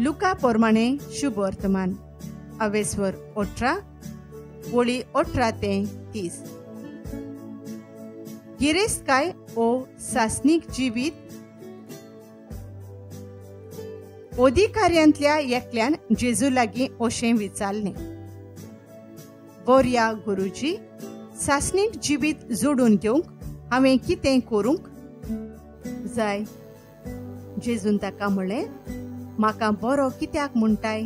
लुका प्रमाणे शुभ वर्तमान अवेस्वर 18 ओळी 18 ते 30. गिरेस्तकाय ओ सासनीक जिवीत. अधिकाऱ्यांतल्या एकल्यान जेजू लागीं अशें विचारलें, बोरया गुरुजी, सासनीक जिवीत जोडून घेवंक हांवें कितें करूंक जाय? जेजून ताका म्हणलें, म्हाका बरो कित्याक म्हणटाय?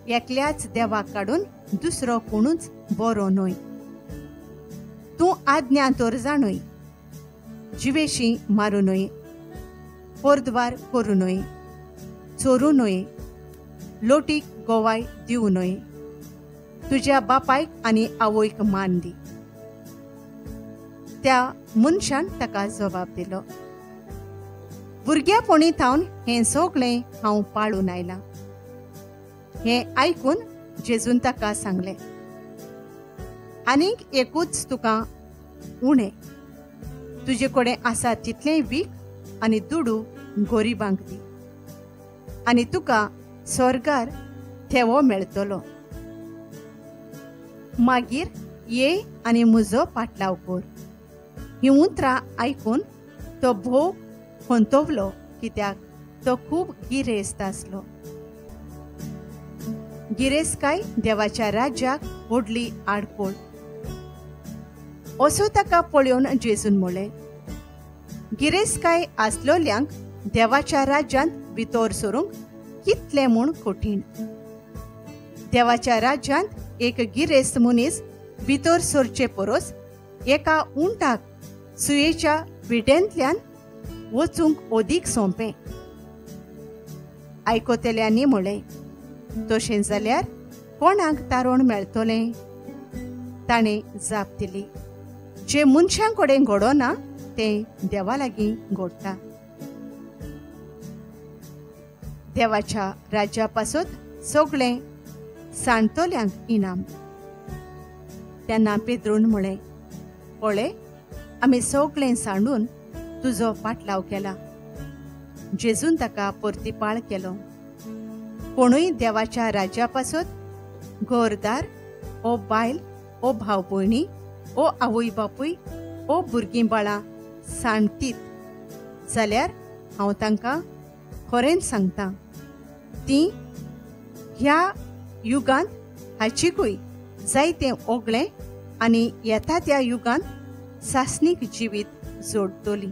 एकल्याच देवाक काडून दुसरो कोणूच बरो न्हय. तूं आज्ञा तर जाणूय, जिवेशी मारूं न्हय, पोरद्वार करूं न्हय, चोरूं न्हय, लोटीक गोवाय दिवं न्हय, तुज्या बापायक आनी आवयक मान दी. त्या मनशान ताका जबाब दिलो, भुरग्यापणी थावन हें सगळें हांव पाळून आयलां. हें आयकून जेजून ताका सांगलें, आनीक एकूच तुका उणें, तुजे कडेन आसा तितलें वीक आनी दुडू गरिबांक दी आनी तुका स्वर्गार ठेवो मेळटलो. मागीर ये आनी म्हजो पाटलाव कर. हीं उतरां आयकून तो भोव खंतवलो, कित्याक तो खूब गिरेस्त आसलो. गिरेस्तकाय देवाच्या राज्याक व्हडली आडखळ. असो ताका पळोवन जेजून म्हणलें, गिरेस्तकाय आसलोल्यांक देवाच्या राज्यांत भितर सरूंक कितलें म्हूण कठीण. देवाच्या राज्यांत एक गिरेस्त मनीस भितर सरचे परस एका उंटाक सुयेच्या विड्यांतल्यान वचूंक अदीक सोंपें. आयकतल्यांनी म्हणलें, तशें जाल्यार कोणाक तारण मेळटलें? ताणें जाप दिली, जें मनशां कडेन घडना तें देवा लागीं घडटा. देवाच्या राज्या पासत सगळें सांडतल्यांक इनाम. तेन्ना पेद्रून म्हळें, पळय, आमी सगळें सांडून तुजो पाटलाव केला. जेजून ताका परतिपाळ केलो, कोणूय देवाच्या राज्या पासत घरदार ओ बायल ओ भाव भयणी ओ आवय बापूय ओ भुरगीं बाळां सांडतीत जाल्यार हांव तांकां खरेंच सांगता, तीं ह्या युगांत हाचिकूय जायतें ओगळें आनी येता त्या युगांत सासनीक जिवीत जोडटलीं.